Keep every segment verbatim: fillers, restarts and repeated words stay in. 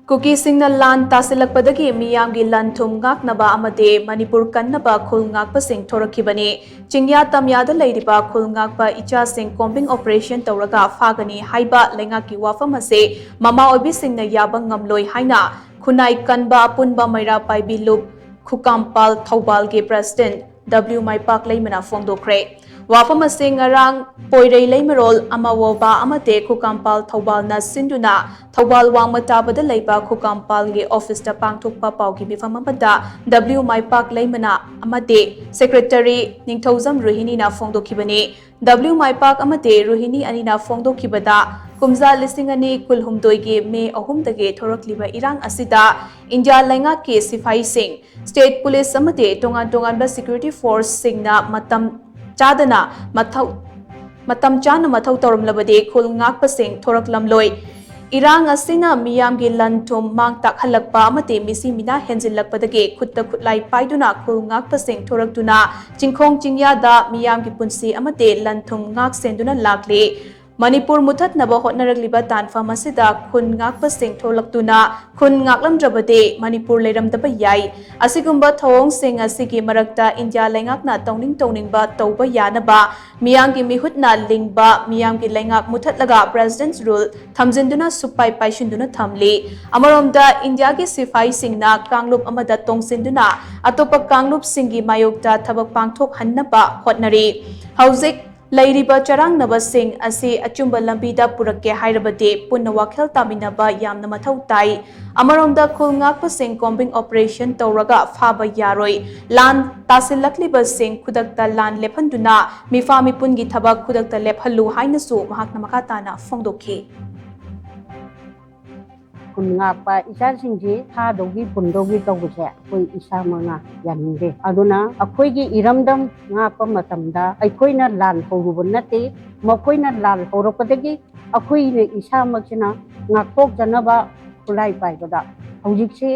ꯀꯨꯀꯤꯁꯤꯡꯅ ꯂꯥꯟ ꯇꯥꯁꯤꯜꯂꯛꯄꯗꯒꯤ ꯃꯤꯌꯥꯝꯒꯤ ꯂꯟ ꯊꯨꯝ ꯉꯥꯛꯅꯕ ꯑꯃꯗꯤ ꯃꯅꯤꯄꯨꯔ ꯀꯟꯅꯕ ꯈꯨꯜ ꯉꯥꯛꯄꯁꯤꯡ ꯊꯣꯔꯛꯈꯤꯕꯅꯤ꯫ ꯆꯤꯡꯌꯥ ꯇꯝꯌꯥꯗ ꯂꯩꯔꯤꯕ ꯈꯨꯜ ꯉꯥꯛꯄ ꯏꯆꯥꯁꯤꯡ combing operation ꯇꯧꯔꯒ ꯐꯥꯒꯅꯤ ꯍꯥꯏꯕ ꯂꯩꯉꯥꯛꯀꯤ ꯋꯥꯐꯝ ꯑꯁꯤ ꯃꯃꯥ ꯑꯣꯏꯕꯤꯁꯤꯡꯅ ꯌꯥꯕ ꯉꯝꯂꯣꯏ ꯍꯥꯏꯅ ꯈꯨꯟꯅꯥꯏ ꯀꯟꯕ ꯑꯄꯨꯟꯕ ꯃꯩꯔꯥ ꯄꯥꯏꯕꯤ ꯂꯨꯞ ꯈꯨꯀꯥꯝꯄꯥꯜ ꯊꯧꯕꯥꯜꯒꯤ president W ꯃꯥꯏꯄꯥꯛ ꯂꯩꯃꯅ ꯐꯣꯡꯗꯣꯛꯈ꯭ꯔꯦ꯫ ꯋꯥꯐꯝ ꯑꯁꯤ ꯉꯔꯥꯡ ꯄꯣꯏꯔꯩ ꯂꯩꯃꯔꯣꯜ ꯑꯃꯋꯣꯕꯥ ꯑꯃꯗꯤ ꯈꯨꯀꯥꯝꯄꯥꯜ ꯊꯧꯕꯥꯜꯅ ꯁꯤꯟꯗꯨꯅ ꯊꯧꯕꯥꯜ ꯋꯥꯡꯃ ꯇꯥꯕꯗ ꯂꯩꯕ ꯈꯨꯀꯥꯝꯄꯥꯜꯒꯤ officeꯇ ꯄꯥꯡꯊꯣꯛꯄ ꯄꯥꯎꯒꯤ ꯃꯤꯐꯝ ꯑꯃꯗ W ꯃꯥꯏꯄꯥꯛ ꯂꯩꯃꯅ ꯑꯃꯗꯤ secretary ꯅꯤꯡꯊꯧꯖꯝ ꯔꯣꯍꯤꯅꯤꯅ ꯐꯣꯡꯗꯣꯛꯈꯤꯕꯅꯤ꯫ W ꯃꯥꯏꯄꯥꯛ ꯑꯃꯗꯤ ꯔꯣꯍꯤꯅꯤ ꯑꯅꯤꯅ ꯐꯣꯡꯗꯣꯛꯈꯤꯕꯗ, ꯀꯨꯝꯖꯥ ꯂꯤꯁꯤꯡ ꯑꯅꯤ ꯀꯨꯟꯍꯨꯝꯗꯣꯏꯒꯤ ꯃꯦ ꯑꯍꯨꯝꯗꯒꯤ ꯊꯣꯔꯛꯂꯤꯕ ꯏꯔꯥꯡ ꯑꯁꯤꯗ ꯏꯟꯗꯤꯌꯥ ꯂꯩꯉꯥꯛꯀꯤ ꯁꯤꯐꯥꯏꯁꯤꯡ, state police ꯑꯃꯗꯤ ꯇꯣꯉꯥꯟ ꯇꯣꯉꯥꯟꯕ security forceꯁꯤꯡꯅ ꯃꯇꯝ ꯆꯥꯗꯅ ꯃꯊꯧ, ꯃꯇꯝ ꯆꯥꯅ ꯃꯊꯧ ꯇꯧꯔꯝꯂꯕꯗꯤ ꯈꯨꯜ ꯉꯥꯛꯄꯁꯤꯡ ꯊꯣꯔꯛꯂꯝꯂꯣꯏ꯫ ꯏꯔꯥꯡ ꯑꯁꯤꯅ ꯃꯤꯌꯥꯝꯒꯤ ꯂꯟ ꯊꯨꯝ ꯃꯥꯡ ꯇꯥꯛꯍꯜꯂꯛꯄ ꯑꯃꯗꯤ ꯃꯤꯁꯤ ꯃꯤꯅꯥ ꯍꯦꯟꯖꯤꯜꯂꯛꯄꯗꯒꯤ ꯈꯨꯠꯇ ꯈꯨꯠꯂꯥꯏ ꯄꯥꯏꯗꯨꯅ ꯈꯨꯜ ꯉꯥꯛꯄꯁꯤꯡ ꯊꯣꯔꯛꯇꯨꯅ ꯆꯤꯡꯈꯣꯡ ꯆꯤꯡꯌꯥꯗ ꯃꯤꯌꯥꯝꯒꯤ ꯄꯨꯟꯁꯤ ꯑꯃꯗꯤ ꯂꯟ ꯊꯨꯝ ꯉꯥꯛ ꯁꯦꯟꯗꯨꯅ ꯂꯥꯛꯂꯤ꯫ ꯃꯅꯤꯄꯨꯔ ꯃꯨꯊꯠꯅꯕ ꯍꯣꯠꯅꯔꯛꯂꯤꯕ ꯇꯥꯟꯐꯝ ꯑꯁꯤꯗ ꯈꯨꯟ ꯉꯥꯛꯄꯁꯤꯡ ꯊꯣꯛꯂꯛꯇꯨꯅ ꯈꯨꯟ ꯉꯥꯛꯂꯝꯗ꯭ꯔꯕꯗꯤ ꯃꯅꯤꯄꯨꯔ ꯂꯩꯔꯝꯗꯕ ꯌꯥꯏ꯫ ꯑꯁꯤꯒꯨꯝꯕ ꯊꯧꯑꯣꯡꯁꯤꯡ ꯑꯁꯤꯒꯤ ꯃꯔꯛꯇ ꯏꯟꯗꯤꯌꯥ ꯂꯩꯉꯥꯛꯅ ꯇꯧꯅꯤꯡ ꯇꯧꯅꯤꯡꯕ ꯇꯧꯕ ꯌꯥꯅꯕ ꯃꯤꯌꯥꯝꯒꯤ ꯃꯤꯍꯨꯠꯅ ꯂꯤꯡꯕ ꯃꯤꯌꯥꯝꯒꯤ ꯂꯩꯉꯥꯛ ꯃꯨꯊꯠꯂꯒ president's rule ꯊꯝꯖꯤꯟꯗꯨꯅ ꯁꯨꯞꯄꯥꯏ ꯄꯥꯏꯁꯤꯟꯗꯨꯅ ꯊꯝꯂꯤ꯫ ꯑꯃꯔꯣꯝꯗ ꯏꯟꯗꯤꯌꯥꯒꯤ ꯁꯤꯐꯥꯏꯁꯤꯡꯅ ꯀꯥꯡꯂꯨꯞ ꯑꯃꯗ ꯇꯣꯡꯁꯤꯟꯗꯨꯅ ꯑꯇꯣꯞꯄ ꯀꯥꯡꯂꯨꯞꯁꯤꯡꯒꯤ ꯃꯥꯌꯣꯛꯇ ꯊꯕꯛ ꯄꯥꯡꯊꯣꯛꯍꯟꯅꯕ ꯍꯣꯠꯅꯔꯤ꯫ ꯍꯧꯖꯤꯛ ꯂꯩꯔꯤꯕ ꯆꯔꯥꯡꯅꯕꯁꯤꯡ ꯑꯁꯤ ꯑꯆꯨꯝꯕ ꯂꯝꯕꯤꯗ ꯄꯨꯔꯛꯀꯦ ꯍꯥꯏꯔꯕꯗꯤ ꯄꯨꯟꯅ ꯋꯥꯈꯜ ꯇꯥꯃꯤꯟꯅꯕ ꯌꯥꯝꯅ ꯃꯊꯧ ꯇꯥꯏ꯫ ꯑꯃꯔꯣꯝꯗ ꯈꯨꯜ ꯉꯥꯛꯄꯁꯤꯡ combing operation ꯇꯧꯔꯒ ꯐꯥꯕ ꯌꯥꯔꯣꯏ꯫ ꯂꯥꯟ ꯇꯥꯁꯤꯜꯂꯛꯂꯤꯕꯁꯤꯡ ꯈꯨꯗꯛꯇ ꯂꯥꯟ ꯂꯦꯞꯍꯟꯗꯨꯅ ꯃꯤꯐꯥ ꯃꯤꯄꯨꯟꯒꯤ ꯊꯕꯛ ꯈꯨꯗꯛꯇ ꯂꯦꯞꯍꯜꯂꯨ ꯍꯥꯏꯅꯁꯨ ꯃꯍꯥꯛꯅ ꯃꯈꯥ ꯇꯥꯅ ꯐꯣꯡꯗꯣꯛꯈꯤ꯫ ꯈꯨꯟ ꯉꯥꯛꯄ ꯏꯆꯥꯁꯤꯡꯁꯤ ꯐꯥꯗꯧꯒꯤ ꯄꯨꯟꯗꯧꯒꯤ ꯇꯧꯕꯁꯦ ꯑꯩꯈꯣꯏ ꯏꯁꯥꯃꯛꯅ ꯌꯥꯅꯤꯡꯗꯦ꯫ ꯑꯗꯨꯅ ꯑꯩꯈꯣꯏꯒꯤ ꯏꯔꯝꯗꯝ ꯉꯥꯛꯄ ꯃꯇꯝꯗ ꯑꯩꯈꯣꯏꯅ ꯂꯥꯟ ꯍꯧꯔꯨꯕ ꯅꯠꯇꯦ, ꯃꯈꯣꯏꯅ ꯂꯥꯟ ꯍꯧꯔꯛꯄꯗꯒꯤ ꯑꯩꯈꯣꯏꯅ ꯏꯁꯥꯃꯛꯁꯤꯅ ꯉꯥꯛꯊꯣꯛꯆꯅꯕ ꯈꯨꯠꯂꯥꯏ ꯄꯥꯏꯕꯗ ꯍꯧꯖꯤꯛꯁꯤ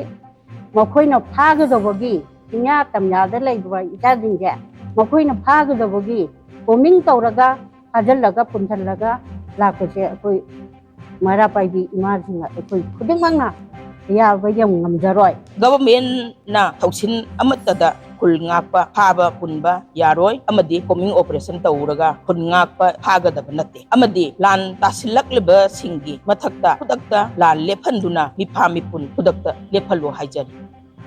ꯃꯈꯣꯏꯅ ꯐꯥꯒꯗꯧꯕꯒꯤ ꯆꯤꯡꯌꯥ ꯇꯝꯌꯥꯗ ꯂꯩꯕ ꯏꯆꯥꯁꯤꯡꯁꯦ ꯃꯈꯣꯏꯅ ꯐꯥꯒꯗꯧꯕꯒꯤ combing ꯇꯧꯔꯒ ꯐꯥꯖꯤꯜꯂꯒ ꯄꯨꯟꯁꯤꯜꯂꯒ ꯂꯥꯛꯄꯁꯦ ꯑꯩꯈꯣꯏ ꯃꯩꯔꯥ ꯄꯥꯏꯕꯤ ꯏꯃꯥꯁꯤꯡꯅ ꯑꯩꯈꯣꯏ ꯈꯨꯗꯤꯡꯃꯛꯅ ꯑꯌꯥꯕ ꯌꯧ ꯉꯝꯖꯔꯣꯏ꯫ Governmentꯅ ꯊꯧꯁꯤꯟ ꯑꯃꯠꯇꯗ ꯈꯨꯜ ꯉꯥꯛꯄ, ꯐꯥꯕ ꯄꯨꯟꯕ ꯌꯥꯔꯣꯏ ꯑꯃꯗꯤ combing operation ꯇꯧꯔꯒ ꯈꯨꯜ ꯉꯥꯛꯄ ꯐꯥꯒꯗꯕ ꯅꯠꯇꯦ ꯑꯃꯗꯤ ꯂꯥꯟ ꯇꯥꯁꯤꯜꯂꯛꯂꯤꯕꯁꯤꯡꯒꯤ ꯃꯊꯛꯇ ꯈꯨꯗꯛꯇ ꯂꯥꯟ ꯂꯦꯞꯍꯟꯗꯨꯅ ꯃꯤꯐꯥ ꯃꯤꯄꯨꯟ ꯈꯨꯗꯛꯇ ꯂꯦꯞꯍꯜꯂꯨ ꯍꯥꯏꯖꯔꯤ꯫